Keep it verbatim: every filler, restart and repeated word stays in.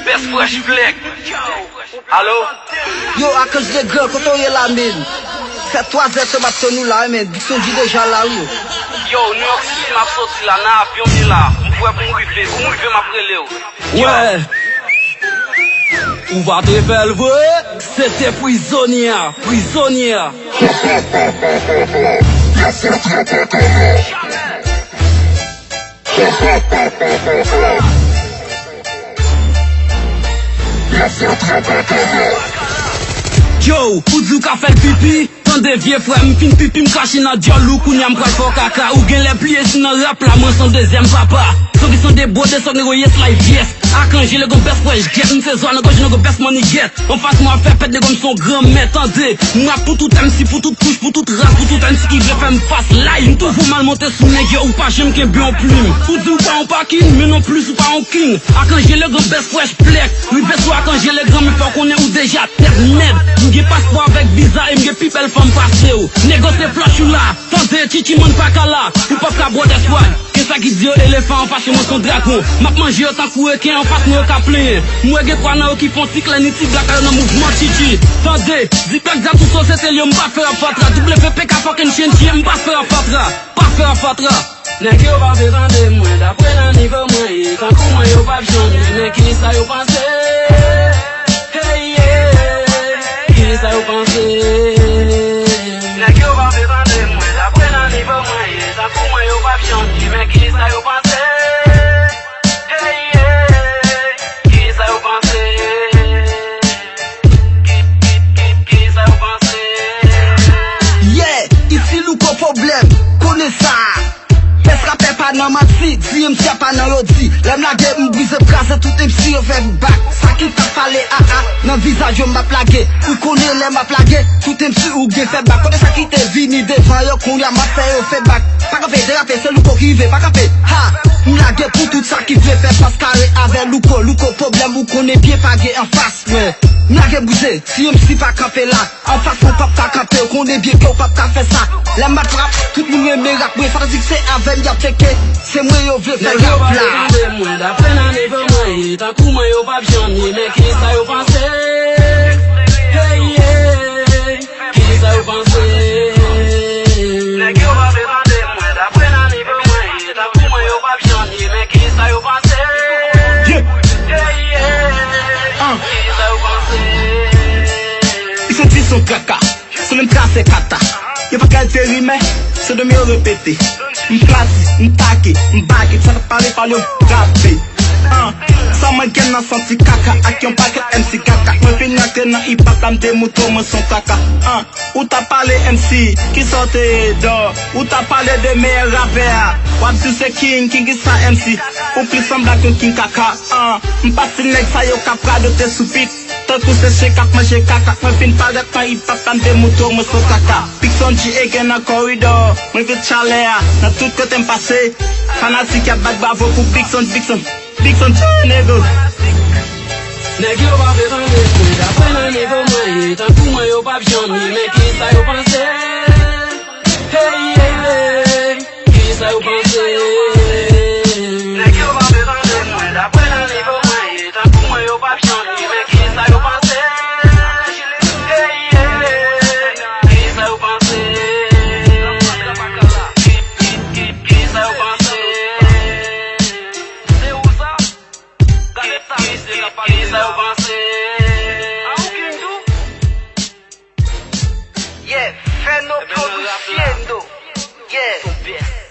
Best Fresh Flex. Alo? Yo, Akanj Legrand, kote w ye la, menm? Fè twa zè tan m ap tann ou la, wi, menm. Big Sonji deja la, wi. Yo, New York City, m ap soti la, nan avyon m ye la. M prè pou m rive. Kou m rive, m ap rele w. Yo. Wè. Ou pa t refè l vre? Se te prizonye a, prizonye a. Yo, ou di w ka fè l pipi? Tande vye frè, m fin pipi, m krache nan dyòl ou, kounye a m pral fè w kaka. Ou genlè pliye si nan rap la, mwen se yon dezyèm papa. Sòk li sande bwode, sòk nèg yo yes life, yes. Akanj Legrand, Best Fresh, gèt, m se zwa nan gòj nèg yo, Best Money, gèt. Anfas mwen ap fè pèt, nèg yo, m se yon granmèt, tande. M rap pou tout M C, pou tout kouch, pou tout ras, pou tout M C ki vle fè m fas. Live, m toujou mal monte sou nèg yo, ou pa janm kenbe yon plim. Ou di w pa yon pakin, men non plis ou pa yon king. Akanj Legrand, Best Fresh Flex. Rive sou Akanj Legrand, men fò w konnen ou deja tèt nèt. M gen paspò avèk viza e m gen pi bèl fanm pase w. Nèg yo se flòch ou la. Tande, Chichi Man pa ka la. Ou p ap ka bwè dèsway. Gen sa ki di yo elefan anfas yo, mwen se yon dragon. M ap manje yo tankou reken anfas mwen yo ka plenyen. M wè gen twa nan yo ki fè yon ti klè ni ti blak a yo nan mouvman Chichi. Tande, di bèk zam sou sosyete l yo, m pa fè rap fatra. W P K fucking Shenji, m pa fè rap fatra. Pa fè rap fatra. Nèg yo pa vle tande mwen, daprè nan nivo mwen ye, tankou mwen yo p ap janm ye, men kisa yo panse? Hey, yeah. Kisa yo panse? Nèg yo pa vle tande mwen, daprè nan nivo mwen ye, tankou mwen yo p ap janm ye, men kisa yo panse? Hey, yeah. Kisa yo panse? Ki, ki, ki, kisa yo panse? Yeah, isi Louko pwoblèm, konnen sa. Best rapè pa nan manti, D M C a pa nan yo di. Lè m lage, m brize, m kraze, tout M C yo fè bak. Sa ki t ap pale a a, nan vizaj yo m ap lage. Ou konnen lè m ap lage, tout M C ou gen fè bak. Kote sa ki te vini devan yo, kounye a m ap fè yo fè bak. Pa kanpe, derape, se Louko ki rive, pa kanpe. Ha! M lage pou tout sa ki vle fè fas kare avè Louko. Louko pwoblèm, ou konnen byen pa gen anfas. Yeah. M lage, m brize, si M C pa kanpe la. Anfas mwen p ap ka kanpe, ou konnen byen ke w p ap ka fè sa. Lè m bat rap, tout moun renmen rap mwen, fanatik se avè m y ap tcheke. Se mwen yo vle fè rap la. Nèg yo pa vle tande mwen, daprè nan nivo mwen ye, tankou mwen yo p ap janm ye, men kisa yo panse? Hey, yeah. Kisa yo panse? Nèg yo pa vle tande mwen, daprè nan nivo mwen ye, tankou mwen yo p ap janm ye, men kisa yo panse? Yeah. Hey, yeah. Ah. Kisa yo panse? Li santi son kaka. Sou li m trase kata. Yo pa ka enterimè, se de m yo repete. M klase, m take, m bake, sa t ap pale pale yo drape. Ah, sa mwen gen nan santi kaka ak yon pakèt M C kaka. Mwen fin rantre nan hip hop la, m te moutre w mwen son kaka. Ah, ou t ap pale M C, kisa w te ye dò? Ou t ap pale de meyè rapè a. W ap di w se king, king kisa M C? Ou plis sanble ak yon king kaka. Ah, m pa stil nèg sa yo k ap radote sou beat. Tankou se chen k ap manje kaka, mwen fin parèt nan hip hop la, m te moutre w mwen se kaka. Big Sonji again nan koridò, mwen vit chalè a, nan tout kote m pase. Fanatik y ap bat bravo pou Big Sonji, Big Sonji, Big Sonji, nego. Nèg yo pa vle tande mwen, daprè nan nivo mwen ye, tankou mwen yo p ap janm ye, men kisa yo panse? Hey, yeah. Kisa yo panse? Nèg yo pa vle tande mwen, daprè nan nivo mwen ye, tankou mwen yo p ap janm ye, men kisa yo panse? Hey, yeah. Kisa yo panse? Ki, ki, ki, kisa yo panse? Se ou sa? Gade sa, mesye, k ap pale de la. Kisa yo panse? A ou ki m tou? Yeah, Feno Produciendo. Yeah.